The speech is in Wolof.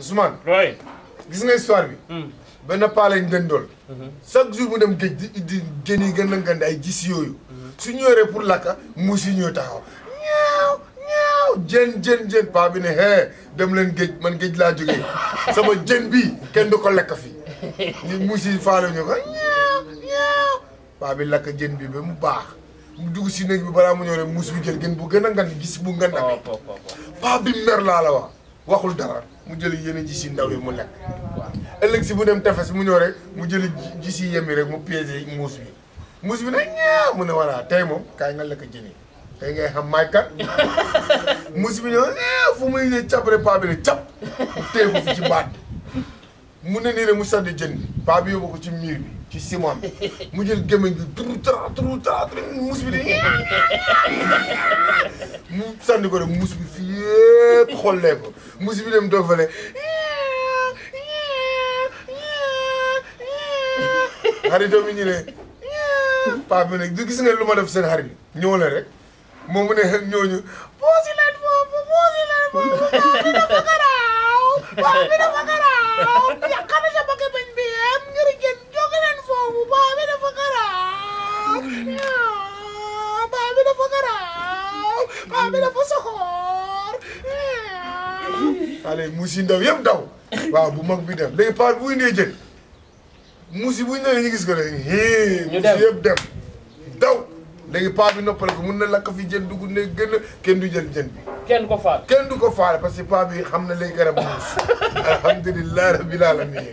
Ousmane. oui. gis nga histoire bi. benn paa lañ dendool. chaque jour mu dem géej di jën yi gën a ngand ay gis yooyu. su ñëwee pour lakka muus yi ñëw taxaw. ñaaw ñaaw jën paa bi ne hee dem leen géej man géej laa jógee sama jën bi kenn du ko lekk fii. ñu muus yi faale ñu ko ñaaw paa bi lakk jën bi ba mu baax. mu dugg si néeg bi balaa mu ñëw rek muus bi jël gën bu gën a ngan gis bu ngan bi paa bi mer laa la wax waxul dara mu jël yeneen gis yi ndaw yi mu lekk ëllëg si mu dem tefes mu ñëw rek mu jël gis yi yemi rek mu piégé muus bi ne ñaa mu ne voilà tey moom kaay nga lekk jën yi tey ngay xam maay kat muus bi ñëw fu muy ne cap rek paa bi ne cap mu téye ko fi ci baat bi mu ne nii rek mu sànni jën bi paa bi yóbbu ko ci miir bi ci ciment bi mu jël gémmiñ bi turu tra muus bi di mu sànni ko rek muus bi fii yëpp xollee ko muus bi dem doog fale xaritoo mi ñu ne paa bi nag du gis nga lu ma def seen xarit bi ñëw la rek moom mu ne ñooñu boosi leen foofu paa bi dafa garaaw paa bi dafa garaaw yàqana sa bëgg bañ bi am ngir jën jóge leen foofu paa bi dafa garaaw paa bi dafa garaaw paa bi dafa soxor allez muus yi ndaw yëpp daw waaw bu mag bi dem léegi paa bu indee jën muus yi bu ñu nee ñu gis ko rek muus yëpp dem daw léegi paa bi noppal ko mun na lakk fi jën dugg ne gën a kenn du jël jën bi kenn ko faal kenn du ko faale parce que paa bi xam na léegi garab muus alhamdulilah rabbil alamin